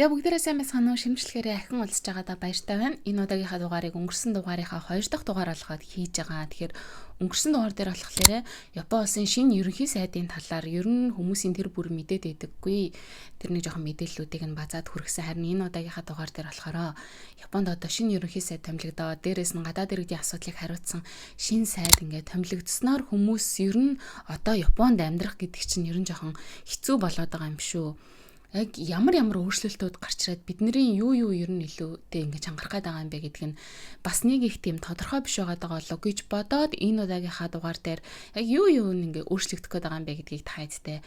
За, бүгдээрээ сайн байцгаана уу? Шимжлэхээрээ ахин уулзж байгаадаа баяртай байна. Энэ удаагийнхаа дугаарыг өнгөрсөн дугаарынхаа хоёр дахь дугаар болгоод хийж байгаа. Тэгэхээр өнгөрсөн дугаар дээр болохоор Япон улсын шинэ ерөнхий сайдын талаар ер нь хүмүүсийн тэр бүр мэдээд байдаггүй. Тэр нэг жоохон мэдээллүүдийг нь базаад хүргэсэн. Харин энэ удаагийнхаа дугаар дээр болохоор Японд одоо шинэ ерөнхий сайд томилогдоо. Дээрээс нь гадаад иргэдийн асуудлыг хариуцсан шинэ сайд ингээд томилогдсоноор хүмүүс ер нь одоо Японд амьдрах гэдэг чинь ер нь жоохон хэцүү болоод байгаа юм шүү. Яг ямар ямар өөрчлөлтүүд гарч ирээд бидний юу юу ер нь илүү тэ ингэж анхаарах гээд байгаа юм бэ гэдг нь бас нэг их тийм тодорхой биш байгаа болоо гэж бодоод, энэ удаагийнхаа дугаар дээр яг юу юу ингээ өөрчлөгдөх гээд байгаа юм бэ гэдгийг та хэдтэй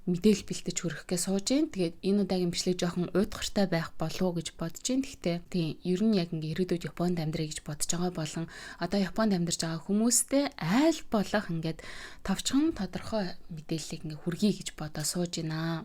мэдээлэл бэлтэж хүргэх гэж сууж байна. Тэгээд энэ удаагийн бичлэг жоохон уйтгартай байх болов уу гэж бодож байна. Гэхдээ тийм, ер нь яг ингээ ирээдүйд Японд амьдрая гэж бодож байгаа болон одоо Японд амьдарч байгаа хүмүүстэй аль болох ингээд товчхон тодорхой мэдээллийг ингээ хүргэе гэж бодоо сууж байна.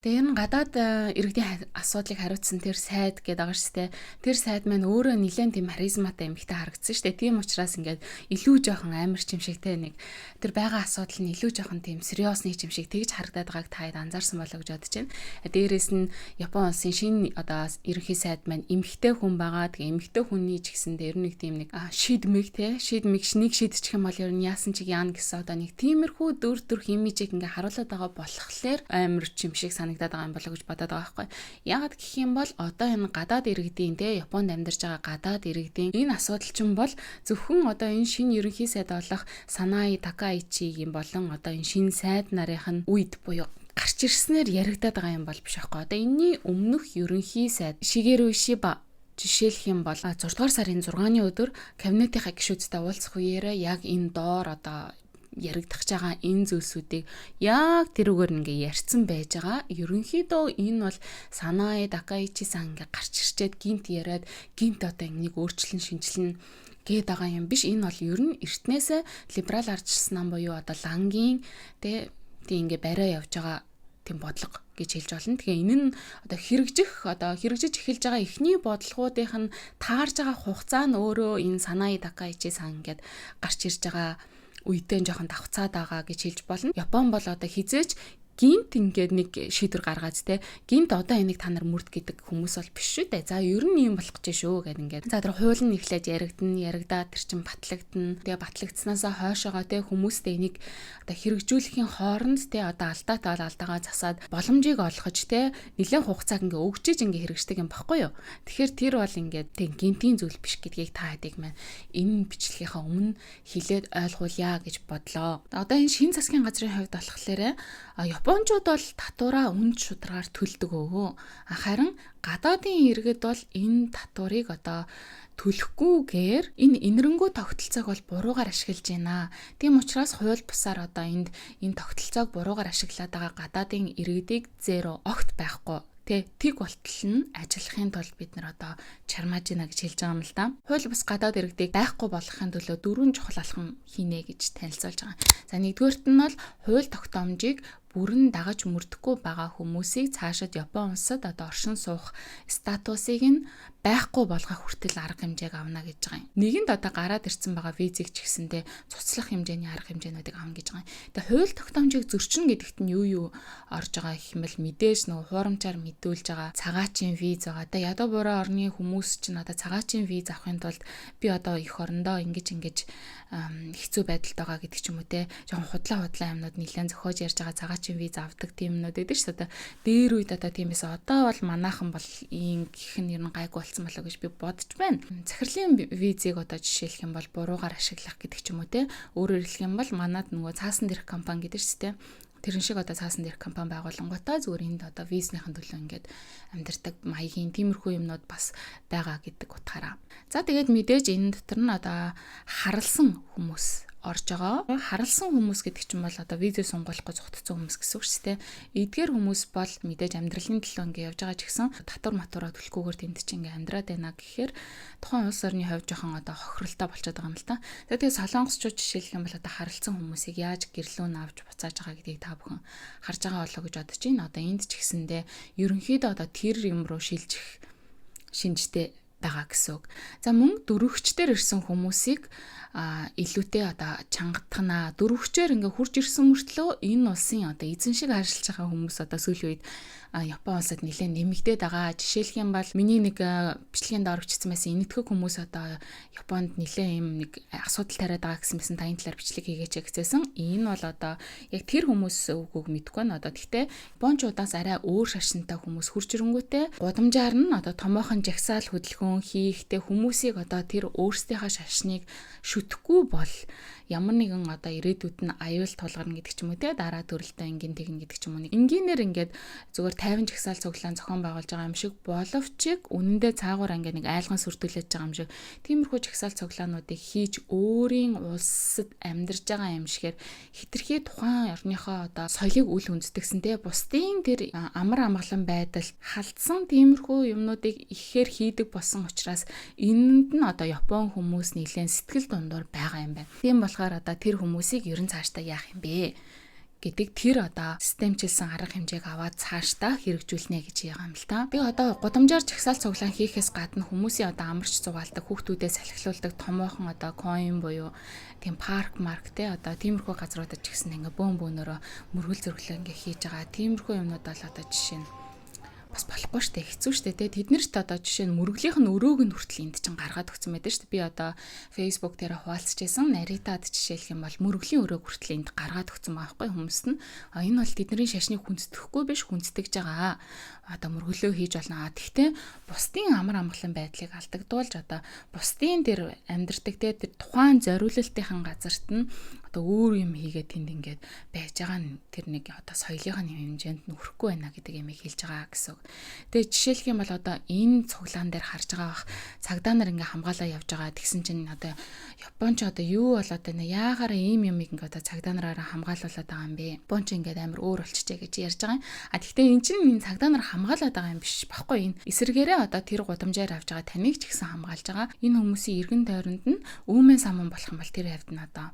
Тэгээ энэ гадаад иргэдийн асуудлыг хариуцсан тэр сайд гэдэг байгаа шүү дээ. Тэр сайд маань өөрөө нэлээд тийм харизматай эмэгтэй харагдсан шүү дээ. Тийм учраас ингээд илүү жоохон амар ч юм шиг те, нэг тэр байгаа асуудал нь илүү жоохон тийм serious ны юм шиг тэгж харагдаад байгааг та хэд анзаарсан болоо гэж бодож байна. Дээрээс нь Япон улсын шинэ одоо ерөнхий сайд маань эмэгтэй хүн байгаа. Тэгээ эмэгтэй хүний ч гэсэн дээр нэг тийм нэг шийдмэг те, шийдмэг нэг шийдчих юм бол ер нь яасан чиг яана гэсэн одоо нэг тиймэрхүү дүр төрх имижийг ингээ харуулад байгаа болохоор амар ч юм шиг санагдаад байгаа юм болоо гэж бодоод байгаа байхгүй. Яагаад гэх юм бол одоо энэ гадаад иргэдийн те, Японд амьдарч байгаа гадаад иргэдийн энэ асуудал чинь бол зөвхөн одоо энэ шинэ ерөнхий сайд болох Санаи Такаичигийн болон одоо энэ шинэ сайд нарын нь үед буюу гарч ирснээр яригадаад байгаа юм бол биш байхгүй. Одоо энэний өмнөх ерөнхий сайд Шигеру Ишиба жишээлэх юм бол 6 дугаар сарын 6-ны өдөр кабинетийнхаа гишүүдтэй уулзах үеэрээ яг энэ доор одоо яригдах байгаа энэ зүйлсүүдийг яг тэрүүгээр ингээ ярьсан байж байгаа. Ерөнхийдөө энэ бол Санаи Такаичи сан ингээ гарч ирчээд гинт яриад, гинт одоо энийг өөрчлөн шинэчлэн гээд байгаа юм биш. Энэ бол ер нь эртнээсээ либерал ардчилсан нам буюу одоо лангийн тэ тийм ингээ бариа явж байгаа тийм бодлого гэж хэлж болно. Тэгэхээр энэ нь одоо хэрэгжих, одоо хэрэгжиж эхэлж байгаа эхний бодлогоудынх нь таарж байгаа хугацаа нь өөрөө энэ Санаи Такаичи сан ингээд гарч ирж байгаа үедээ жоохон давхцаад байгаа гэж хэлж болно. Япон бол одоо хэзээ ч гинт ингээд нэг шийдвэр гаргаад те, гинт одоо энийг та нар мөрд гэдэг хүмүүс бол биш шүү дээ. За, ер нь юм болох гэж шүү гэд ингээд. За, тэр хууль нь эхлээд яригдана, яригдаад тэр чин батлагдана. Тэгээ батлагдснаасаа хойшоогоо те, хүмүүстэй энийг одоо хэрэгжүүлэхийн хооронд те, одоо алдаатай бол алдаагаа засаад, боломжийг олгож те, нэлээд хугацааг ингээ өгчиж ингээ хэрэгждэг юм баггүй юу. Тэгэхээр тэр бол ингээд тэг гинтийн зүйл биш гэдгийг та хэдийг маань энэ бичлэгийнхаа өмнө хэлээд ойлгуулъя гэж бодлоо. Одоо энэ шинэ засгийн газрын хувьд болохоор Япончууд бол татвараа үнэ шударгаар төлдөг өө. Харин гадаадын иргэд бол энэ татварыг одоо төлөхгүйгээр энэ энэрэнгүй тогтолцоог бол буруугаар ашиглаж байна. Тийм учраас хууль бусаар одоо энд энэ тогтолцоог буруугаар ашиглаад байгаа гадаадын иргэдийг зеро огт байхгүй тэ, тэг болтол нь ажиллахын тулд бид нар одоо чармааж гинэ гэж хэлж байгаа юм л да. Хууль бус гадаад иргэдийг байхгүй болгохын төлөө дөрвөн чухал алхам хийнэ гэж танилцуулж байгаа. За, нэгдүгээрт нь бол хууль тогтоомжийг бүрэн дагаж мөрдөхгүй байгаа хүмүүсийг цаашид Япон улсад одоо оршин суух статусыг нь байхгүй болгох хүртэл арга хэмжээг авна гэж байгаа юм. Нэгэнд одоо гараад ирсэн байгаа визийг ч гэсэндээ цуцлах хэмжээний арга хэмжээнүүдийг авна гэж байгаа юм. Тэгээ хууль тогтоомжийг зөрчинө гэдэгт нь юу юу орж байгаа гэх юм бол мэдээж нөгөө хуурамчаар мэдүүлж байгаа цагаачийн виз байгаа. Одоо ядуу буруу орны хүмүүс чинь одоо цагаачийн виз авахын тулд би одоо эх орондоо ингэж ингэж хэцүү байдалд байгаа гэдэг ч юм уу те. Жоохон худлаа худлаа юмнууд нэлээд зохиож ярьж байгаа цагаачийн виз авдаг тийм юмнууд байдаг шүү дээ. Дээр үед одоо тийм байсан. Одоо бол манайхан бол ийм гэх нь ер нь гайгүй болсон болоо гэж би бодож байна. Захирлын визийг одоо жишээлэх юм бол буруугаар ашиглах гэдэг ч юм уу те. Өөрөөр хэлэх юм бол манад нөгөө цаасан дээрх компани гэдэг шүү дээ. Тэрэн шиг одоо цаасан дээрх компани байгуулангуудаа зүгээр энд одоо визнийхэн төлөө ингээд амьдардаг маягийн тиймэрхүү юмнууд бас байгаа гэдэг утгаараа. За, тэгээд мэдээж энэ дотор нь одоо харалсан хүмүүс орж байгаа. Харалсан хүмүүс гэдэг чинь бол одоо визээ сунгуулахгүй зугтцсан хүмүүс гэсэн үг шүү дээ. Эдгээр хүмүүс бол мэдээж амьдралын төлөө ингээ явж байгаа ч гэсэн татвар матураа төлөхгүйгээр тэнд чинь ингээ амьдраад байна гэхээр тухайн улс орны хувьд жоохон одоо хохиролтой болчиход байгаа юм л та. Тэгээ солонгосчууд жишээлх юм бол одоо харалцсан хүмүүсийг яаж гэрлүү нь авч буцааж байгаа гэдгийг та бүхэн харж байгаа болоо гэж бодож байна. Одоо энд ч гэсэндээ ерөнхийдөө одоо тэр юм руу шилжих шинжтэй байгаа гэсэн үг. За, мөн дөрвөгчдөр ирсэн хүмүүсийг Илүүтэй одоо чангатгана. Дөрвөгчөөр ингээ хурж ирсэн мөртлөө энэ улсын одоо эзэн шиг ажиллаж байгаа хүмүүс одоо сүүлийн үед Япон улсад нэлээд нэмэгдээд байгаа. Жишээлх юм бол миний нэг бичлэгийн доор бичсэн байсан энэтхэг хүмүүс одоо Японд нэлээд юм нэг асуудал тариад байгаа гэсэн байсан, та энэ талаар бичлэг хийгээч гэжсэн. Энэ бол одоо яг тэр хүмүүс үгүйг мэдэхгүй байна. Одоо гэхдээ Япончуудаас арай өөр шашинтай хүмүүс хурж ирэнгүүтээ гудамжаар нь одоо томоохон жагсаал хөдөлгөөн хийхдээ хүмүүсийг одоо тэр өөрсдийнхөө шашныг шүтэхгүй бол ямар нэгэн одоо ирээдүйд нь аюул тулгарна гэдэг ч юм уу, те, дараа төрөлтөө ингийн тэгнэ гэдэг ч юм уу. Энгийнээр ингээд зүгээр 50 жагсаал цуглаан зохион байгуулж байгаа юм шиг боловч үнэндээ цаагуур ингээд нэг айлган сүрдүүлээд байгаа юм шиг тиймэрхүү жагсаал цуглаануудыг хийж өөрийн улсад амьдарч байгаа юм шигээр хэтэрхий тухайн орныхоо одоо соёлыг үл хүндэтгсэн, те, бусдын тэр амар амгалан байдал халдсан тиймэрхүү юмнуудыг ихээр хийдэг болсон учраас энэнд нь одоо Япон хүмүүс нэлээд сэтгэл дундуур байгаа юм байна. Тийм болохоор одоо тэр хүмүүсийг ерөн цаашдаа яах юм бэ гэдэг тэр одоо системчилсэн арга хэмжээг аваад цаашдаа хэрэгжүүлнэ гэж байгаа юм л та. Тэгээ одоо гудамжаар жагсаал цуглаан хийхээс гадна хүмүүсийн одоо амарч зугаалдаг, хүүхдүүдээ салхилуулдаг томоохон одоо 公園 буюу тийм парк марк, те, одоо тиймэрхүү газруудад ч гэсэн ингээ бөөн бөөнөрөө мөргөл зөргөлөө ингээ хийж байгаа. Тиймэрхүү юмнууд бол одоо жишээ нь бас болохгүй штэ, хэцүү штэ, те. Тэд нарт одоо жишээ нь мөргөлийнх нь өрөөг нь хүртэл энд чинь гаргаад өгсөн байдаг штэ. Би одоо Facebook дээр хуваалцаж байсан. Наритад жишээлх юм бол мөргөлийн өрөөг хүртэл энд гаргаад өгсөн байгаа байхгүй хүмүүст нь. А энэ бол тэдний шашныг хүндэтгэхгүй биш, хүндэтгэж байгаа. Одоо мөргөлөө хийж болно. Тэгтээ бусдын амар амгалан байдлыг алдагдуулж, одоо бусдын тэр амьдардаг, те, тэр тухайн зориулалтынхан газарт нь одоо өөр юм хийгээд тэнд ингээд байж байгаа нь тэр нэг одоо соёлынхаа хэмжээнд нь хүрэхгүй байна гэдэг юм хэлж байгаа гэсэн үг. Тэгээ жишээлх юм бол одоо энэ цуглаан дээр харж байгаа бах, цагдаа нар ингээ хамгаалаа явж байгаа. Тэгсэн чинь одоо Японч одоо юу болоод байна? Яагаараа ийм юмыг ингээ одоо цагдаа нараараа хамгаалуулад байгаа юм бэ? Японч ингээд амар өөр болчихжээ гэж ярьж байгаа юм. А тэгтээ эн чинь энэ цагдаа нар хамгаалаад байгаа юм биш баггүй, энэ. Эсэргээрээ одоо тэр гудамжаар авж байгаа таныг ч гэсэн хамгаалж байгаа. Энэ хүмүүсийн эргэн тойронд нь үүмэн саман болох юм бол тэр хавьд нь одоо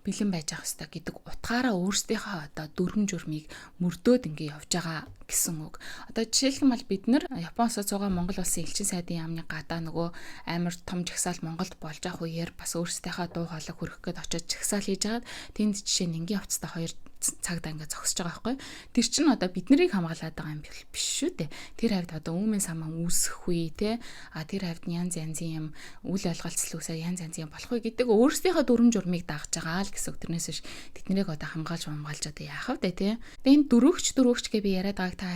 бэлэн байж явах хэрэгтэй гэдэг утгаараа өөрсдийнхөө одоо дүрм журмыг мөрдөөд ингээ явж байгаа гэсэн үг. Одоо жишээлх юм бол бид нар Япон улсад суугаа Монгол улсын элчин сайдын яамны гадаа нөгөө амар том жагсаал Монголд болж явах үеэр бас өөрсдийнхөө дуу хоолойг хүргэх гээд очиод жагсаал хийж хагаад тэнд жишээ нь энгийн хувцастай хоёр цагдаа ингээд зогсож байгаа байхгүй. Тэр чинь одоо бид нарыг хамгаалаад байгаа юм биш шүү дээ. Тэр хавьд одоо үүмэн саман үүсэх үе, те, а тэр хавьд янз янзын юм үл ойлголцол үүсээ, янз янзын юм болох үе гэдэг өөрсдийнхөө дүрм журмыг дагаж байгаа л гэсэн үг. Тэрнээс биш тэднийг одоо хамгаалж хамгаалж одоо яах вэ, те. Тэгээ энэ дөрвөгч дөрвөгч гэж би яриад байгааг та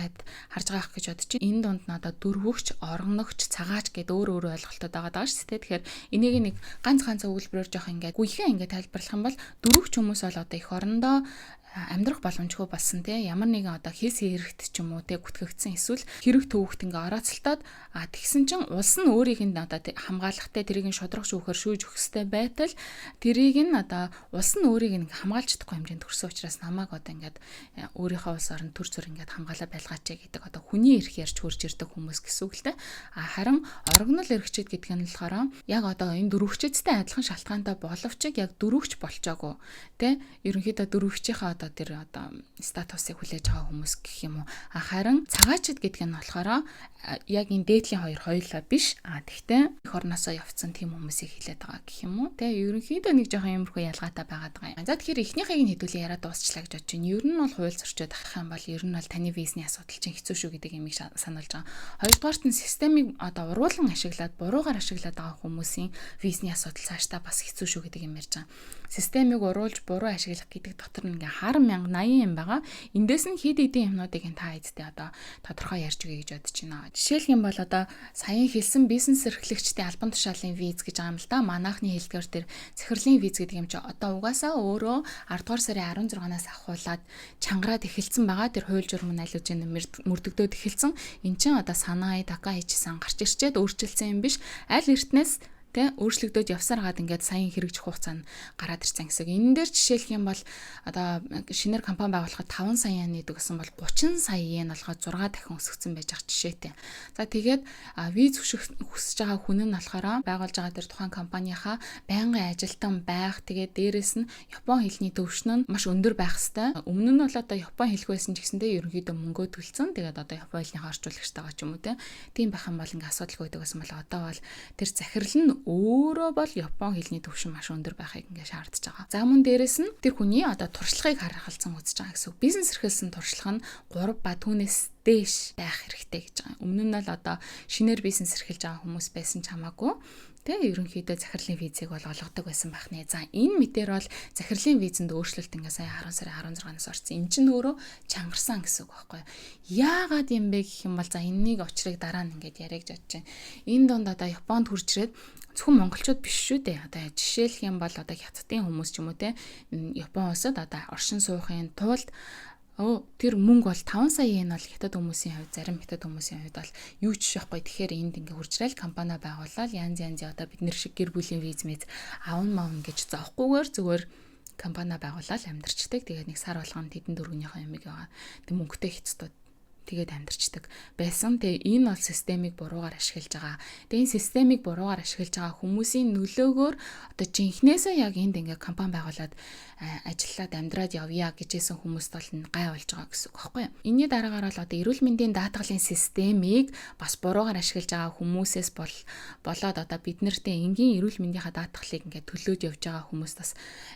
харж байгаа ах гэж бодож чинь энэ дунд нь одоо дөрвөгч, оргоногч, цагаач гэд өөр өөр ойлголтод байгаа даа шүү дээ. Тэгэхээр энийг нэг ганц ганц өгүүлбэрээр жоох ингээд гүйхэн ингээд тайлбарлах юм бол дөрвөгч хүмүүс бол одоо эх орондоо амьдрах боломжгүй болсон, те, ямар нэгэн одоо хэл хэрэгт ч юм уу, те, гүтгэгдсэн эсвэл хэрэг төвөгт ингээ орооцолтоод, а тэгсэн чинь улс нь өөрийг нь одоо хамгаалахтай, тэрийг нь шудраг шүүхээр шүүж өгөх ёстой байтал тэрийг нь одоо улс нь өөрийг нь хамгаалж чадахгүй хэмжээнд төрсөн учраас намайг одоо ингээд өөрийнхөө улс орон төр зур ингээд хамгаалаа байлгаач гэдэг одоо хүний эрх ярьж хурж ирдэг хүмүүс гэсэн үг л дээ. А харин орогнол эрхчид гэдэг нь болохоор яг одоо энэ дөрвөгчтэй адилхан шалтгаантай боловч яг дөрвөгч болчоогүй, те, ерөнхийдөө дөрвөгчийнхээ одоо тэр одоо статусыг хүлээж байгаа хүмүүс гэх юм уу. А харин цагаачид гэдэг нь болохоор яг энэ дээдлийн хоёр хоёулаа биш. А тэгтээ эх орноосоо явцсан тийм хүмүүсийг хэлээд байгаа гэх юм уу. Тэ, ерөнхийдөө нэг жоохон иймэрхүү ялгаатай байгаад байгаа юм. За, тэгэхээр эхнийхийг нь хэдүүлээ яриад дуусчлаа гэж бодож байна. Ер нь бол хууль зөрчөөд ахах юм бол ер нь бол таны визний асуудал чинь хэцүү шүү гэдэг юмыг сануулж байгаа. Хоёрдугаарт нь системийг одоо уруулан ашиглаад, буруугаар ашиглаад байгаа хүмүүсийн визний асуудал цаашдаа бас хэцүү шүү гэдэг юм ярьж байгаа. Системийг уруулж буруу ашиглах гэдэг дотор нь ингээ хар 1080 юм байгаа. Эндээс нь хэд хэдэн юмнуудыг та эцтэй одоо тодорхой ярьж өгье гэж бодож байна. Жишээлх юм бол одоо саяхан хэлсэн бизнес эрхлэгчдийн албан тушаалын виз гэж байгаа юм л да. Манайхны хэлдгээр тэр захирлын виз гэдэг юм чи одоо угаасаа өөрөө 10 дугаар сарын 16-наас ахуулаад чангараад эхэлсэн байгаа. Тэр хууль журам нь аль хэдийн мөрдөгдөөд эхэлсэн. Эн чинь одоо Санаа Такаичи-сан гарч ирчээд өөрчилсөн юм биш. Аль эртнээс, тэ, өөрчлөгдөд явсаар гад ингээд саяхан хэрэгжих хугацаа нь гараад ирсэн гэсэн. Энэ дээр жишээлх юм бол одоо шинээр компани байгуулахад 5 сая yen гэдэг гэсэн бол 30 сая yen болгоод 6 дахин өсгөцсөн байж байгаа жишээтэй. За, тэгээд виз хүсэж байгаа хүн нь болохоор байгуулж байгаа тэр тухайн компанийнхаа байнгын ажилтан байх. Тэгээд дээрэс нь Япон хэлний төвшин нь маш өндөр байх хэвээр. Өмнө нь бол одоо Япон хэлгүй байсан ч гэсэндээ ерөнхийдөө мөнгөө төлцөн. Тэгээд одоо Япон хэлнийхээ орчуулагчтайгаа ч юм уу, те. Тийм байх юм бол ингээд асуудалгүй байдаг гэсэн бол одоо бол тэр захирал нь нь өөрөө бол Япон хэлний түвшин маш өндөр байхыг ингээ шаардж байгаа. За, мөн дээрэс нь тэр хүний одоо туршлагыг харгалзан үзэж байгаа гэсэн үг. Бизнес эрхэлсэн туршлага нь 3 ба түүнээс дээш байх хэрэгтэй гэж байгаа. Өмнө нь бол одоо шинээр бизнес эрхэлж байгаа хүмүүс байсан ч хамаагүй. Тэ, ерөнхийдөө захирлын визийг бол олгодог байсан байх нэ. За, энэ мэтэр бол захирлын визэнд өөрчлөлт ингээ сая 10 сарын 16-наас орсон. Эн чинь өөрөө чангарсан гэсэн үг байхгүй юу? Яагаад юм бэ гэх юм бол, за, энэнийг учрыг дараа нь ингээд яриаг гэж бодож байна. Энэ дунд одоо Японд хүрч ирээд зөвхөн монголчууд биш шүү дээ. Одоо жишээлх юм бол одоо хятадын хүмүүс ч юм уу, те, Япон улсад одоо оршин суухын тулд тэр мөнгө бол 5 сая йен бол хятад хүмүүсийн хувьд, зарим хятад хүмүүсийн хувьд бол юу ч шахгүй. Тэгэхээр энд ингээ хурцраал компани байгуулаад, янз янзын одоо бид нэр шиг гэр бүлийн виз мэз аавн маавн гэж зовхгүйгээр зүгээр компани байгуулаад амьдарчдаг. Тэгээд нэг сар болгоно тэдэн төгрөгнийхөө юмыг байгаа. Тэг мөнгөтэй хятадууд тэгээд амьдарчдаг байсан. Тэгээ энэ бол системийг буруугаар ашиглаж байгаа. Тэгээ энэ системийг буруугаар ашиглаж байгаа хүмүүсийн нөлөөгөөр одоо жинхнээсээ яг энд ингээ компани байгуулад ажиллаад амьдраад явъя гэжсэн хүмүүст бол гай болж байгаа гэсэн үг байхгүй юу? Энийний дараагаар бол одоо эрүүл мэндийн даатгалын системийг бас буруугаар ашиглаж байгаа хүмүүсээс бол болоод одоо бид нартэй энгийн эрүүл мэндийнхаа даатгалыг ингээ төлөөд явж байгаа хүмүүст бас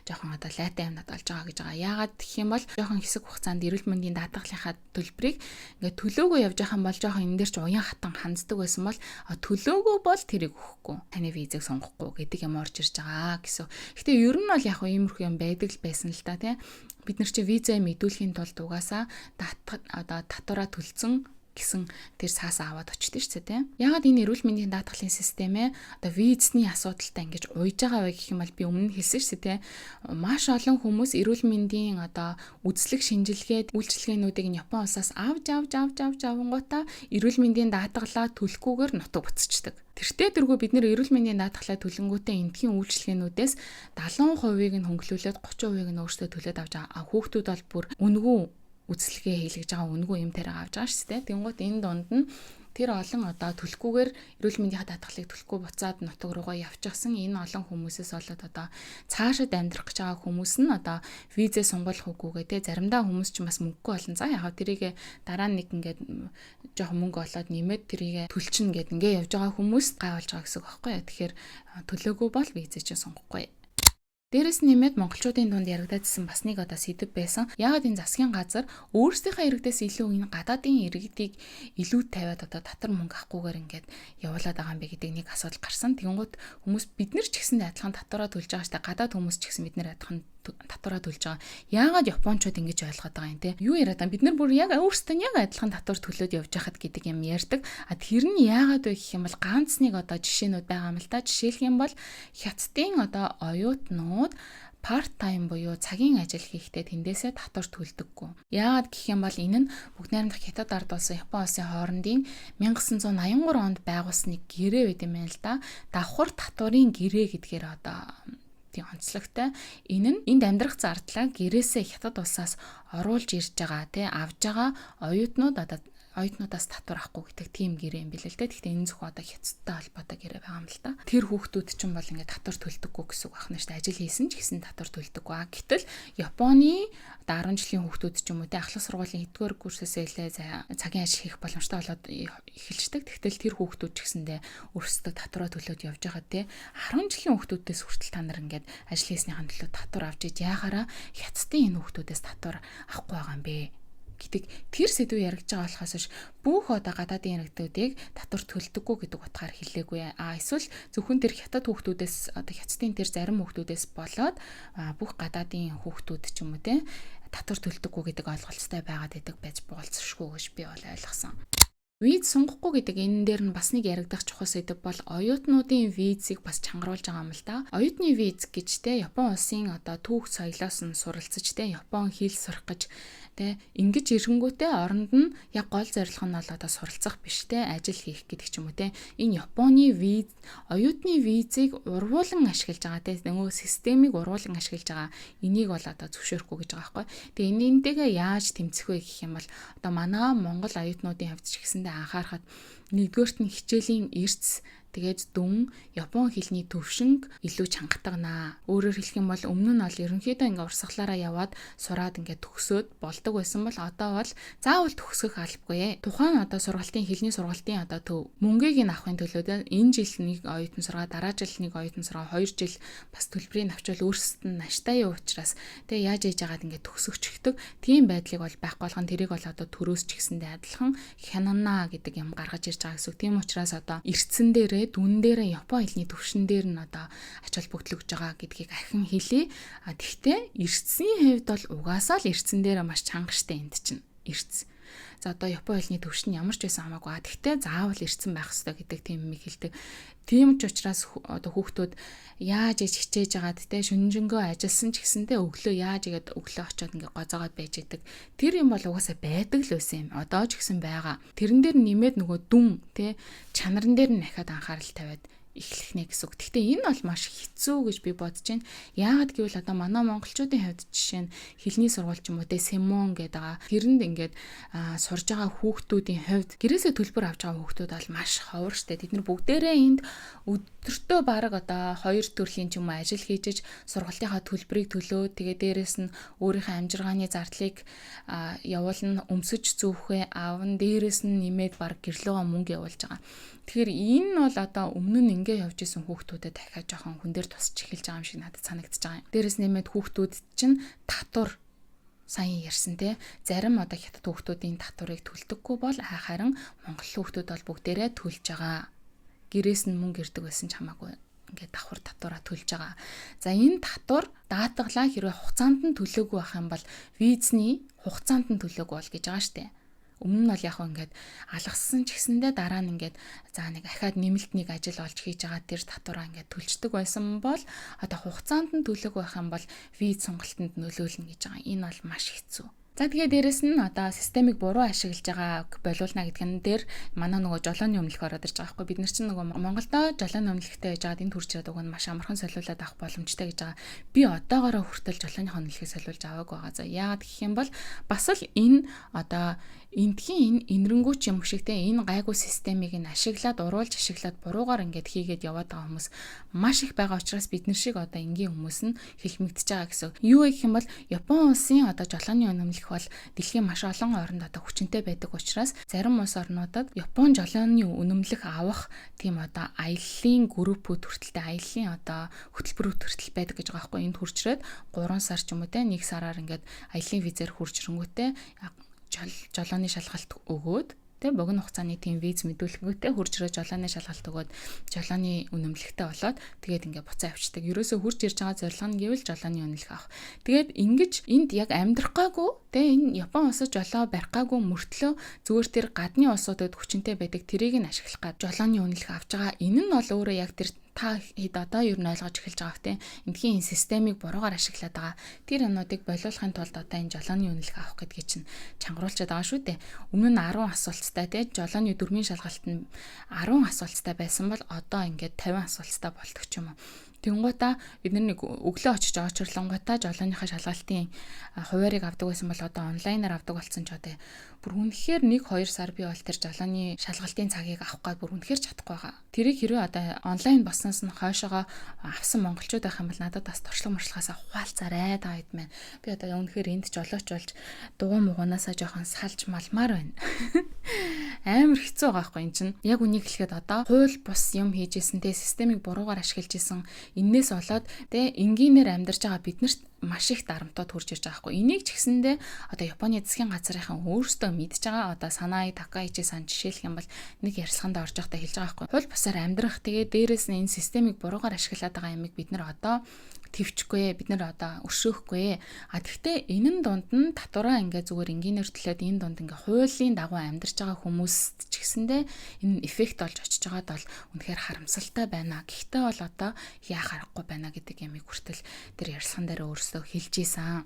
жоохон одоо лайтай юмнад болж байгаа гэж байгаа. Яагаад гэх юм бол жоохон хэсэг хугацаанд эрүүл мэндийн даатгалынхаа төлбөрийг ингээд төлөөгөө явж байгаа юм бол жоохон энэ дээр ч уян хатан ханддаг байсан бол төлөөгөө бол тэрийг өгөхгүй. Таны визийг сунгахгүй гэдэг юм орж ирж байгаа гэсэн. Гэтэ ер нь бол яг иймэрхүү юм байдаг л байсан л та, тий. Бид нар чи визээ мэдүүлэхийн тулд угаасаа одоо татвараа төлцөн гэсэн тэр цаас аваад очдөг шүү дээ, тийм. Яагаад энэ эрүүл мэндийн даатгалын системээ одоо визний асуудалтай ингэж уйж байгаа вэ гэх юм бол би өмнө нь хэлсэн шүү дээ, тийм. Маш олон хүмүүс эрүүл мэндийн одоо үзлэг шинжилгээд үйлчилгээнүүдийг нь Япон улсаас авч авч авч авч авангуудаа эрүүл мэндийн даатгалаа төлөхгүйгээр нутаг буцчихдаг. Тэртээ тэргүй бид нэр эрүүл мэндийн даатгалаа төлөнгүүтээ эндхийн үйлчилгээнүүдээс 70%-ийг нь хөнгөлүүлээд 30%-ийг нь өөрсдөө төлөөд авч байгаа. Хүүхдүүд бол бүр үнэгүй үзлэгээ хийлгэж байгаа, үнэгүй юм тариа авч байгаа шүү дээ. Тэнгуут энэ дунд нь тэр олон одоо төлөхгүйгээр эрүүл мэндийн даатгалыг төлөхгүй буцаад нутаг руугаа явчихсан энэ олон хүмүүсээс болоод одоо цаашид амьдрах гэж байгаа хүмүүс нь одоо визээ сунгуулах үгүйгээ, те, заримдаа хүмүүс ч бас мөнгөгүй олон, за яхаа тэрийг дараа нэг ингээд жоохон мөнгө олоод нэмээд тэрийг төлчин гэд ингээ явж байгаа хүмүүс гай болж байгаа гэсэн үг байхгүй юу. Тэгэхээр төлөөгүй бол визээ чинь сунгахгүй. Дээрэс нэмээд монголчуудын дунд яригдаадсэн бас нэг одоо сэдэв байсан. Яагаад энэ засгийн газар өөрсдийнхээ иргэдээс илүү энэ гадаадын иргэдийг илүү тавиад одоо татвар мөнгө авахгүйгээр ингээд явуулаад байгаа юм бэ гэдэг нэг асуудал гарсан. Тэгэнгүүт хүмүүс бид нар ч гэсэн адилхан татвараа төлж байгаа штэ, гадаад хүмүүс ч гэсэн бид нар адилхан татвараа төлж байгаа. Яагаад японочууд ингэж ойлгоод байгаа юм, те? Юу яриад байгаа? Бид нар бүр яг өөрсдөө яг адилхан татвар төлөөд явж байхад гэдэг юм ярьдаг. А тэр нь яагаад вэ гэх юм бол ганц нэг одоо жишээнүүд байгаа юм л да. Жишээлх юм бол хятадын одоо оюутнууд part time буюу цагийн ажил хийхдээ тэндээсээ татвар төлдөггүй. Яагаад гэх юм бол энэ нь бүгд найрамдах Хятад ард улсын, Япон улсын хоорондын 1983 онд байгуулсан нэг гэрээ байт юм байна л да. Давхар татварын гэрээ гэдгээр одоо тийм онцлогтой. Энэ нь энд амьдрах зардлаа гэрээсээ Хятад улсаас оруулж ирж байгаа, тий, авж байгаа оюутнууд одоо оюутнуудаас татвар авахгүй гэдэг тийм гэрээ юм билээ л дээ. Гэхдээ энэ зөвхөн одоо хятадтай холбоотой гэрээ байгаа юм л та. Тэр хүүхдүүд чинь бол ингээд татвар төлдөггүй гэсэн үг байна шүү дээ. Ажил хийсэн ч гэсэн татвар төлдөггүй. Гэтэл Японы одоо 10 жилийн хүүхдүүд ч юм уу, те, ахлах сургуулийн 1-р курсээс илээ цагийн ажил хийх боломжтой болоод эхэлждэг. Тэгтэл тэр хүүхдүүд ч гэсэндээ өөрсдөө татвараа төлөөд явж байгаа, те. 10 жилийн хүүхдүүдээс хүртэл та нар ингээд ажил хийснийхэн төлөө татвар авч иж яахаараа хятадын энэ хүүхдүүдээс татвар авахгүй байгаа юм бэ гэдэг тэр сэдв яригдж байгаа болохоос биш бүх одоо гадаадын иргэдүүдийг татвар төлдөггүй гэдэг утгаар хэлээгүй. А эсвэл зөвхөн тэр хятад хүүхдүүдээс, одоо хятадын тэр зарим хүүхдүүдээс болоод бүх гадаадын хүүхдүүд ч юм уу, те, татвар төлдөггүй гэдэг ойлголттой байгаад байдаг байж болцсошгүй гэж би бол ойлгосон. Виз сунгахгүй гэдэг энэ дээр нь бас нэг яригдах чухал сэдэв бол оюутнуудын визийг бас чангаруулж байгаа юм л да. Оюутны виз гэж, те, Япон улсын одоо түүх соёлоос нь суралцаж, те, Япон хэл сурах гэж, те, ингэж ирэнгүүтээ оронд нь яг гол зорилго нь бол одоо суралцах биш, те, ажил хийх гэдэг ч юм уу, те. Энэ Японы виз, оюутны визийг урвуулан ашиглаж байгаа, те, нөгөө системийг урвуулан ашиглаж байгаа. Энийг бол одоо зөвшөөрөхгүй гэж байгаа байхгүй. Тэгээ энэнтэйгээ яаж тэмцэх вэ гэх юм бол одоо манай Монгол оюутнуудын хувьд ч гэсэндээ анхаарахад Нэгдүгээрт нь хичээлийн эрц, тэгээд дүн, Япон хэлний төвшинг илүү чангатгана. Өөрөөр хэлэх юм бол өмнө нь бол ерөнхийдөө ингээ урсгалаараа яваад сураад ингээ төгсөөд болдог байсан бол одоо бол заавал төгсгөх албагүй. Тухайн одоо сургалтын, хэлний сургалтын одоо төв мөнгийг нь авахын төлөө энэ жил нэг оюутан сургаа, дараа жил нэг оюутан сургаа, 2 жил бас төлбөрийг авчвал өөрсдөд нь аштай юу учраас тэгээ яаж ээж агаад ингээ төгсөгчдөг тийм байдлыг бол байхгүй болгон тэрийг бол одоо төрөөс ч гэсэндээ адилхан хянана гэдэг юм гаргаж ирж байгаа гэсэн үг. Тийм учраас одоо эрдсэн дээрээ, дүн дээрээ, Япон хэлний төвшин дээр нь одоо ач холбогдол өгж байгаа гэдгийг ахин хэлье. А тэгтээ эрдсийн хувьд бол угаасаа л эрдсэн дээр маш чанга штэ, энд чинь эрдс. За, одоо Япон хэлний төвшин ямар ч байсан хамаагүй. А тэгтээ заавал эрдсэн байх ёстой гэдэг тийм юм хэлдэг. Тийм ч учраас одоо хүүхдүүд яаж иж хичээж агаад те шүнжэнгөө ажилласан ч гэсэнтэй өглөө яаж игээд өглөө очиод ингээ гозоогоод байж идэг. Тэр юм бол угаасаа байдаг л байсан юм. Одоо ч гэсэн байгаа. Тэрэн дээр нэмээд нөгөө дүн те чанаран дээр нь дахиад анхаарал тавиад эхлэх нэ гэсэн үг. Гэхдээ энэ бол маш хэцүү гэж би бодож байна. Яагаад гэвэл одоо манай монголчуудын хувьд жишээ нь хэлний сургууль ч юм уу те 専門 гэдэг байгаа. Тэрэнд ингээд сурж байгаа хүүхдүүдийн хувьд гэрээсээ төлбөр авч байгаа хүүхдүүд бол маш ховор штэ. Тэд нар бүгдээрээ энд өдөртөө бараг одоо хоёр төрлийн ч юм уу ажил хийж сургалтынхаа төлбөрийг төлөө, тэгээ дээрэс нь өөрийнхөө амжиргааны зардлыг явуулна, өмсөж зүүхээ аавн, дээрэс нь нэмээд бараг гэрлөөгөө мөнгө явуулж байгаа. Тэгэхээр энэ бол одоо өмнө нь ингээ явж исэн хүүхдүүдэд дахиад жоохон хүн дээр тусч эхэлж байгаа юм шиг надад санагдаж байгаа юм. Дээрэс нэмээд хүүхдүүд чинь татвар, сайн ярьсан те, зарим одоо хятад хүүхдүүдийн татварыг төлдөггүй бол харин монгол хүүхдүүд бол бүгдээрээ төлж байгаа. Гэрээс нь мөнгө ирдэг байсан ч хамаагүй ингээд давхар татвараа төлж байгаа. За, энэ татвар даатгалаа хэрвээ хугацаанд нь төлөөгүй байх юм бол, визний хугацаанд нь төлөөгүй бол гэж байгаа штэ. Өмнө нь бол яг ингээд алгассан ч гэсэндээ дараа нь ингээд за нэг ахаад нэмэлт нэг ажил олж хийж байгаа тэр татвараа ингээд төлждөг байсан бол одоо хугацаанд нь төлөөгүй байх юм бол виз сонголтонд нөлөөлнө гэж байгаа. Энэ бол маш хэцүү. За, тэгээ дээрэс нь одоо системийг буруу ашиглаж байгааг болиулна гэдэг нь дээр манай нөгөө жолооны өмнөлөх ороод ирж байгаа байхгүй. Бид нар чинь нөгөө Монголдо жолооны өмнөлөхтэй байж байгаад энд хүрч ирээд уг нь маш амархан солиулаад авах боломжтой гэж байгаа. Би одоогоороо хүртэл жолооныхоо өмнөлөхийг солиулж аваагүй байгаа. За, яагаад гэх юм бол бас л энэ одоо эндхийн энэ энэрэнгүүч юм шиг те энэ гайгүй системийг нь ашиглаад, уруулж ашиглаад, буруугаар ингээд хийгээд яваад байгаа хүмүүс маш их байгаа учраас бид нар шиг одоо энгийн хүмүүс нь хэлмэгдэж байгаа гэсэн. Юу гэх юм бол Япон улсын одоо жолооны үнэмлэх бол дэлхийн маш олон оронд одоо хүчинтэй байдаг учраас зарим улс орнуудад Япон жолооны үнэмлэх авах тийм одоо аяллаа группүүд хүртэлтэй, аяллаа одоо хөтөлбөрүүд хүртэл байдаг гэж байгаа байхгүй. Энд хүрч ирээд 3 сар ч юм уу те 1 сараар ингээд аяллаа визээр хүрч ирэнгүүтээ жолооны шалгалт өгөөд тэ богино хугацааны тийм виз мэдүүлэнгүүтээ хурж ирээ жолооны шалгалт өгөөд жолооны үнэмлэхтэй болоод тэгээд ингээ буцаа авчдаг. Ерөөсөө хурж ирж байгаа зорилго нь гэвэл жолооны үнэмлэх авах. Тэгээд ингэж энд яг амьдрах гаагүй тэ энэ Япон улсад жолоо барих гаагүй мөртлөө зүгээр тэр гадны улсуудад хүчинтэй байдаг тэрийг нь ашиглах гад жолооны үнэмлэх авч байгаа. Энэ нь бол өөрөө яг тэр та хэд одоо ер нь ойлгож эхэлж байгаа хэ. Эндхийн энэ системийг буруугаар ашиглаад байгаа. Тэр юмнуудыг болиулахын тулд одоо энэ жолооны үнэлэх авах гэдгийг чинь чангаруулчаад байгаа шүү дээ. Өмнө нь 10 асуулттай те жолооны дөрмийн шалгалт нь 10 асуулттай байсан бол одоо ингээд 50 асуулттай болдог ч юм уу. Тэнгуутаа бид нэг өглөө очиж очрлонгуудаа жолооныхаа шалгалтын хуваарийг авдаг байсан бол одоо онлайнаар авдаг болсон ч одоо бүр үнэхээр 1 2 сар би бол тэр жолооны шалгалтын цагийг авах гээд бүр үнэхээр чадахгүй байгаа. Тэрийг хэрвээ одоо онлайн болсноос нь хойшоогоо авсан монголчууд байх юм бол надад бас туршлага муршлагаасаа хуваалцаарай та хэд маань. Би одоо үнэхээр энд жолооч болж дугуй мугуунаасаа жоохон салж малмаар байна. Амар хэцүү байгаа байхгүй эн чинь. Яг үнийг хэлэхэд одоо хууль бус юм хийж исэн те системийг буруугаар ашиглаж исэн энээс болоод те энгийнээр амьдарч байгаа биднэрт маш их дарамтууд хүрч ирж байгаа байхгүй. Энийг ч гэсэндээ одоо Японы засгийн газрынхан өөрсдөө мэдж байгаа. Одоо Санаи Такаичи сан жишээлх юм бол нэг ярилцлаганд орж байхдаа хэлж байгаа байхгүй. Хууль бусаар амьдрах, тэгээ дээрэс нь энэ системийг буруугаар ашиглаад байгаа юмыг бид нар одоо төвчгүй, бид нар одоо өршөөхгүй. А тэгтээ энэ нь дунд нь татвараа ингээ зүгээр энгийнээр төлөөд энэ дунд ингээ хуулийн дагуу амьдарч байгаа хүмүүст ч гэсэндээ энэ эффект болж очиж байгаад бол үнэхээр харамсалтай байна. Гэхдээ бол одоо яах аргагүй байна гэдэг ямыг хүртэл тэр ярилцлаган дээр өөрсдөө хэлж исэн.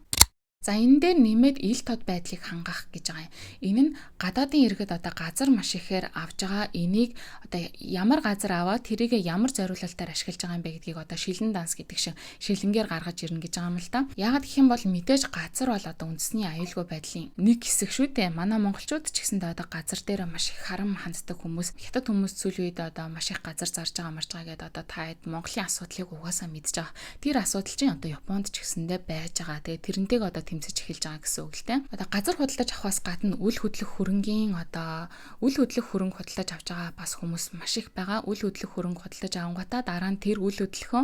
За, энэ дээр нэмээд ил тод байдлыг хангах гэж байгаа юм. Энэ нь гадаадын иргэд одоо газар маш ихээр авж байгаа. Энийг одоо ямар газар аваад тэрийг ямар зориулалтаар ашиглаж байгаа юм бэ гэдгийг одоо шилэн данс гэдэг шиг шилэнгээр гаргаж ирнэ гэж байгаа юм л да. Яагаад гэх юм бол мэдээж газар бол одоо үндэсний аюулгүй байдлын нэг хэсэг шүү дээ. Манай монголчууд ч гэсэндээ одоо газар дээр маш их харам ханддаг хүмүүс. Хятад хүмүүс сүүлийн үед одоо маш их газар зарж байгаа марж байгаа гэдэг одоо та хэд Монголын асуудлыг угаасаа мэдж байгаа. Тэр асуудал чинь одоо Японд ч гэсэндээ байж байгаа. Тэгээ тэрнтэйг одоо тэмцэж эхэлж байгаа гэсэн үг л дээ. Одоо газар худалдаж авахаас гадна үл хөдлөх хөрөнгийн одоо үл хөдлөх хөрөнгө худалдаж авч байгаа бас хүмүүс маш их байгаа. Үл хөдлөх хөрөнгө худалдаж авангуудаа дараа нь тэр үл хөдлөхөө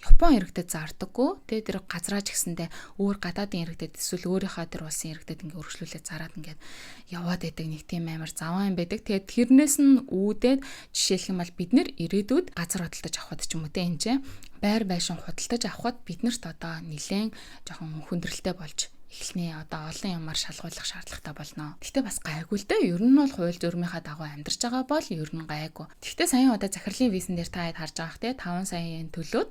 Япон иргэдэд зардаггүй. Тэгээ тэр газраа ч гэсэндээ өөр гадаадын иргэдэд эсвэл өөрийнхөө тэр улсын иргэдэд ингээ өргөжлүүлээд зараад ингээд яваад байдаг нэг тийм амар заваа юм байдаг. Тэгээд тэрнээс нь үүдээд жишээлх юм бол бид нэр ирээдүйд газар худалдаж авахд ч юм уу те, энэ ч байр байшин худалдаж авахд биднэрт одоо нэлээд жоохон хүндрэлтэй болж эхэлнэ. Одоо олон юмар шалгуулах шаардлагатай болно. Гэхдээ бас гайгүй л дээ. Ер нь бол хууль дүрмийнхаа дагуу амьдарч байгаа бол ер нь гайгүй. Гэхдээ саяхан одоо захирлын визэн дээр та хэд харж байгаа те, 5 сая yen төлөөд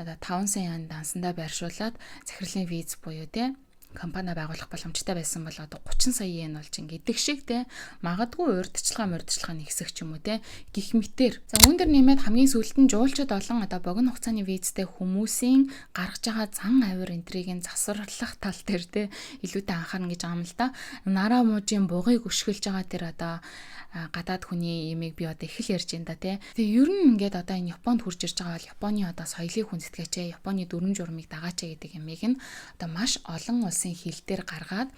одоо 5 сая yen дансандаа байршуулад захирлын виз буюу те компани байгуулах боломжтой байсан бол одоо 30 сая йен болж ингэдэг шиг те, магадгүй урьдчилгаа мурьдчилгаа нэгсэх ч юм уу те, гих мэтэр. За, үүн дээр нэмээд хамгийн сүүлд нь жуулчид болон одоо богино хугацааны визтэй хүмүүсийн гаргаж байгаа зан авир энтрийг нь засварлах тал дээр те илүүтэй анхаарна гэж байгаа юм л да. Нараа муужийн бугыг өшгөлж байгаа тэр одоо гадаад хүний имийг би одоо их л ярьж байна да те. Тэгээ ер нь ингээд одоо энэ Японд хурж ирж байгаа бол Японы одоо соёлыг хүндэтгэж, Японы дүрм журмыг дагаач гэдэг юмыг нь одоо маш олон улсын хэл дээр гаргаад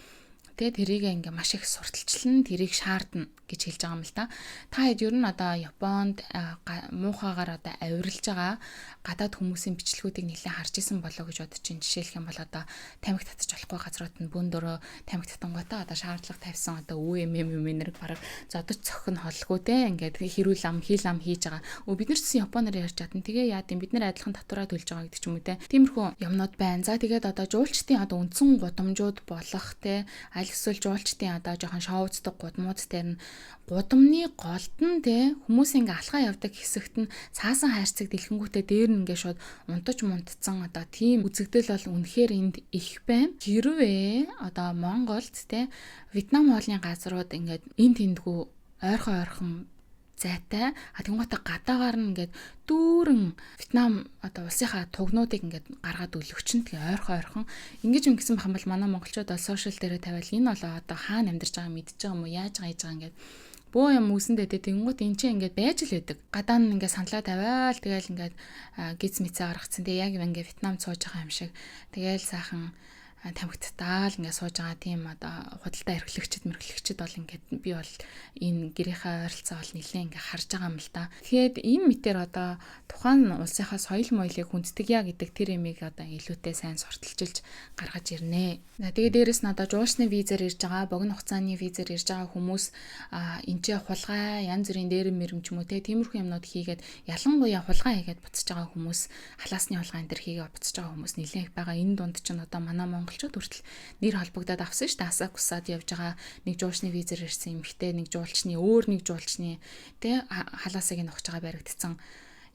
тэ, тэрийг ингээ маш их сурталчлан тэрийг шаардна гэж хэлж байгаа юм л да. Та хэд ер нь одоо Японд муухагаар одоо авиралж байгаа гадаад хүмүүсийн бичлэгүүдийг нэлээд харж исэн болоо гэж бодож чинь. Жишээлх юм бол одоо тамхи татаж болохгүй газрууд нь бүүн дөрөө тамхи татангуудаа одоо шаардлага тавьсан, одоо үе эм эм нэр бараг зодож цохин холгүй те, ингээд хэрүүл ам хил ам хийж байгаа. Өө, бид нар ч гэсэн японоор ярьж чадна. Тэгээ яад юм, бид нар адилхан татвараа төлж байгаа гэдэг ч юм уу те. Тиймэрхүү юмнууд байна. За, тэгээд одоо жуулчдын одоо үндсэн гудамжууд болох те, аль эсвэл жуулчдын одоо жоохон шоуцдаг гудмууд дээр нь гудамны голд нь те, хүмүүс ингээ алхаа явдаг хэсэгт нь цаасан хайрцаг дэлхэнгүүтээ дээр нь ингээ шууд унтаж мунтцсан одоо тийм үзэгдэл бол үнэхээр энд их байна. Хэрвээ одоо Монголд те, Вьетнам хоолны газрууд ингээд эн тэндгүү ойрхон ойрхон зайтай. А тэнгуутаа гадаагаар нь ингээд дүүрэн Вьетнам одоо улсынхаа тугнуудыг ингээд гаргаад өлөгчин, тэгээ ойрхон ойрхон ингэж ингэсэн байх юм бол манай монголчууд бол сошиал дээрээ тавиал энэ бол одоо хаана амьдарч байгааг мэдчихэж байгаа юм уу, яаж байгаа, хийж байгаа ингээд бөө юм үүсэндээ тэ. Тэнгуут эн чинь ингээд байж л байдаг. Гадаа нь ингээд саналаа тавиал тэгэл ингээд гиз мэцээ гаргацсан. Тэгээ яг ингээд Вьетнамд сууж байгаа юм шиг тэгэл сайхан тамхитдаал ингээд сууж байгаа тийм одоо худалдаа эрхлэгчд мэрхлэгчд бол ингээд би бол энэ гэрийнхээ ойролцоо бол нэлээд ингээд харж байгаа юм л да. Тэгэхээр энэ мэтэр одоо тухайн улсынхаа соёл моёлыг хүндтгэе гэдэг тэр юмыг одоо илүүтэй сайн сурталчилж гаргаж ирнэ. Тэгээ дээрэс нь одоо жуулчны визээр ирж байгаа, богино хугацааны визээр ирж байгаа хүмүүс энэ ч хулгай, янз бүрийн дээрэм мэрэм ч юм уу те, тиймэрхүү юмнууд хийгээд, ялангуяа хулгай хийгээд буцаж байгаа хүмүүс, халаасны хулгай энэ төр хийгээд буцаж байгаа хүмүүс нэлээд их байгаа. Энэ дунд чинь одоо манай монголчууд хүртэл нэр холбогдоод авсан шүү дээ. Асакусад явж байгаа нэг жуулчны визээр ирсэн эмэгтэй нэг жуулчны өөр нэг жуулчны тэ халаасыг нь огч байгаа баригдсан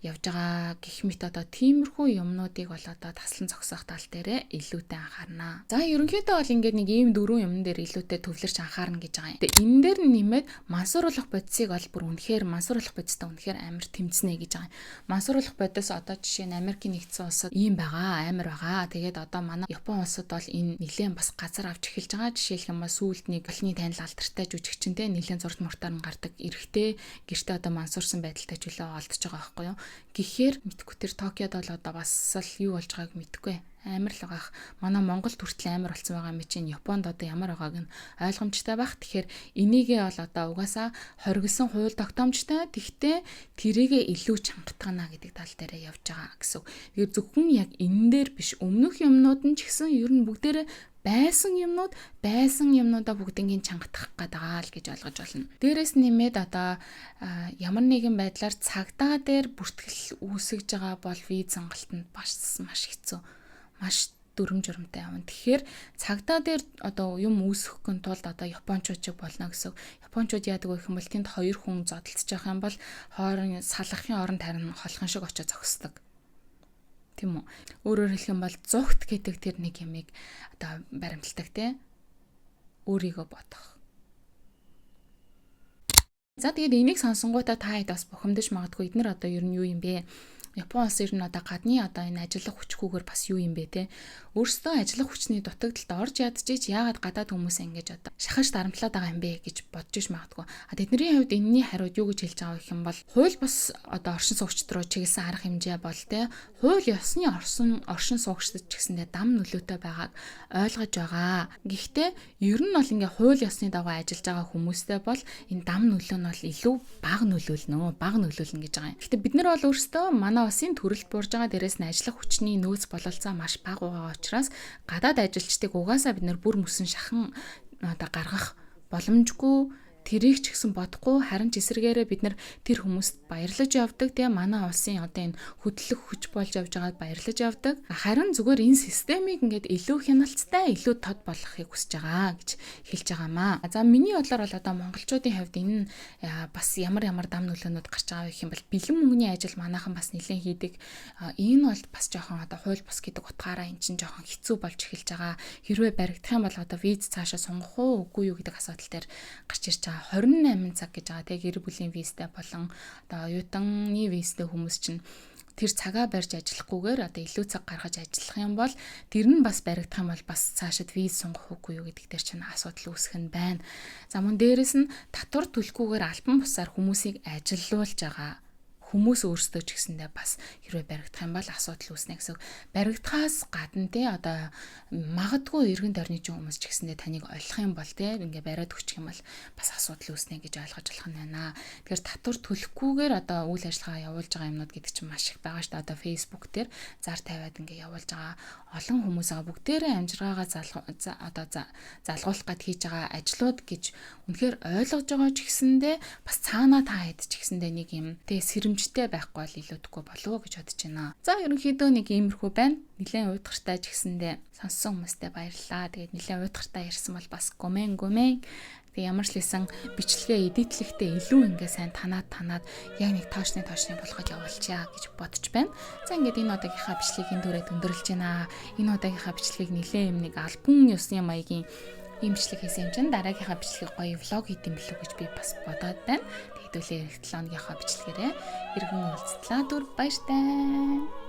явж байгаа гих мэт одоо тиймэрхүү юмнуудыг бол одоо таслан зогсоох тал дээрээ илүүтэй анхаарна. За, ерөнхийдөө бол ингээд нэг ийм дөрвөн юмн дээр илүүтэй төвлөрч анхаарна гэж байгаа юм. Тэгээ энэ дээр нэмээд мансууруулах бодисыг бол бүр үнэхээр мансууруулах бодистой үнэхээр амар тэмцэнэ гэж байгаа юм. Мансууруулах бодис одоо жишээ нь Америкийн нэгдсэн улсад ийм байгаа, амар байгаа. Тэгээд одоо манай Япон улсад бол энэ нэлээд бас газар авч эхэлж байгаа. Жишээлх юм бол сүүлд нэг олны танил алдартай жүжигчин те, нэлээд зурд муртаар нь гардаг эрэгтэй гэртээ одоо мансуурсан байдалтай чөлөө олдож байгаа байхгүй юу? Гэхээр мэдгүй, тэр Токиод бол одоо бас л юу болж байгааг мэдэхгүй, амар л байгаа. Манай Монгол хүртэл амар болсон байгаа юм чинь Японд одоо ямар байгааг нь ойлгомжтой байх. Тэгэхээр энийгээ бол одоо угаасаа хоригдсон хууль тогтоомжтой. Тэгтээ тэрийгэ илүү чангатгана гэдэг тал дээрээ явж байгаа гэсэн. Тэгэхээр зөвхөн яг энэ дээр биш, өмнөх юмнууд нь ч гэсэн ер нь бүгдээрээ байсан юмнууд байсан юмнуудаа бүгднийг чангатгах гээд байгаа л гэж ойлгож байна. Дээрээс нэмээд одоо ямар нэгэн байдлаар цагдаа дээр бүртгэл үүсгэж байгаа бол виз сонголтод бас маш хэцүү. Маш дүрм журмтай явна. Тэгэхээр цагдаа дээр одоо юм үүсгэхгүй тулд одоо японочууд чиг болно гэсэн. Японочууд яадаг вэ гэх юм бол тэнд хоёр хүн зодолдож байгаа юм бол хоорон салгахын оронд харин холхон шиг очиж зогсдог. Тийм үү? Өөрөөр хэлэх юм бол зугт гэдэг тэр нэг юмыг одоо баримталдаг те. Өөрийгөө бодох. За, тэгээд энийг сонсонгуутаа та хэд бас бухимдаж магадгүй, эднэр одоо ер нь юу юм бэ? Япон улс ер нь одоо гадны одоо энэ ажиллах хүчгүйгээр бас юу юм бэ те? Өөрсдөө ажиллах хүчний дутагдалд орж ядчихэж, яагаад гадаад хүмүүс ингэж одоо шахаж дарамтлаад байгаа юм бэ гэж бодож иш магадгүй. А тэдний хувьд энэний хариуд юу гэж хэлж байгаа гэх юм бол хууль бус одоо оршин суугчид руу чиглэсэн арга хэмжээ бол те, хууль ёсны оршин суугчдад ч гэсэндээ дам нөлөөтэй байгааг ойлгож байгаа. Гэхдээ ер нь бол ингээ хууль ёсны дагуу ажиллаж байгаа хүмүүстэй бол энэ дам нөлөө нь бол илүү бага нөлөөлнө, бага нөлөөлнө гэж байгаа юм. Гэхдээ бид нар бол өөрсдөө манай улсын төрөлд буурж байгаа, дээрээс нь ажиллах хүчний нөөц бололцоо маш бага байгаа учраас гадаад ажилчдыг угаасаа бид нар бүр мөсөн шахан одоо гаргах боломжгүй, тэрийг ч гэсэн бодохгүй, харин ч эсрэгээрээ бид нар тэр хүмүүст баярлаж явдаг, тийм, манай улсын одоо энэ хөдлөх хүч болж явж байгаад баярлаж явдаг. Харин зүгээр энэ системийг ингээд илүү хяналттай, илүү тод болгохыг хүсэж байгаа гэж хэлж байгаамаа. За, миний бодлоор бол одоо монголчуудын хувьд энэ нь бас ямар ямар дам нөлөөнүүд гарч байгаа вэ гэх юм бол бэлэн мөнгөний ажил манайхан бас нэлээд хийдэг. Энэ бол бас жоохон одоо хууль бус гэдэг утгаараа эн чинь жоохон хэцүү болж эхэлж байгаа. Хэрвээ баригдах юм бол одоо виз цаашаа сунгах уу, үгүй юу гэдэг асуудал дээр гарч ирж байгаа. 28 цаг гэж байгаа, тэг гэр бүлийн визтэй болон одоо оюутаны визтэй хүмүүс чинь тэр цагаа барьж ажиллахгүйгээр одоо илүү цаг гаргаж ажиллах юм бол тэр нь бас баригдах юм бол бас цаашид виз сунгах уугүй юу гэдэг дээр чинь асуудал үүсэх нь байна. За, мөн дээрэс нь татвар төлөхгүйгээр албан бусаар хүмүүсийг ажилуулж байгаа хүмүүс өөрсдөө ч гэсэндээ бас хэрвээ баригдах юм бол асуудал үүснэ гэсэн. Баригдахаас гадна те, одоо магадгүй эргэн тойрны чинь хүмүүс ч гэсэндээ таныг олих юм бол те, ингээ бариад өгчих юм бол бас асуудал үүснэ гэж ойлгож болох нь байна. Тэгэхээр татвар төлөхгүйгээр одоо үйл ажиллагаа явуулж байгаа юмнууд гэдэг чинь маш их байгаа шүү дээ. Одоо Facebook дээр зар тавиад ингээ явуулж байгаа олон хүмүүс байгаа. Бүгдээрээ амжиргаагаа одоо залгуулах гээд хийж байгаа ажлууд гэж үнэхээр ойлгож байгаа ч гэсэндээ бас цаанаа та хэд ч гэсэндээ нэг юм тэ сэрэмжтэй байхгүй бол илүүдэхгүй болов уу гэж бодож байна. За, ерөнхийдөө нэг иймэрхүү байна. Нилээн уйтгартай ч гэсэндээ сонссон хүмүүстээ баярлалаа. Тэгээд нилээн уйтгартай ярьсан бол бас ごめんごめん. Тэгээ ямар ч лсэн бичлэгээ edit лэхдээ илүү ингээ сайн танаад танаад яг нэг тоочны тоочны болгож явуулчаа гэж бодож байна. За, ингээд энэ удаагийнхаа бичлэгийг энэ түрээд өндөрлөж байна. Энэ удаагийнхаа бичлэгийг нилээн юм нэг албан ёсны маягийн ийм бичлэг хийсэн юм чинь дараагийнхаа бичлэгийг гоё vlog хийх юм билүү гэж би бас бодоод байна. Хэдүүлээ ирэх 7 хоногийнхаа бичлэгээрээ эргэн уулзтлаа. Түр баяртай.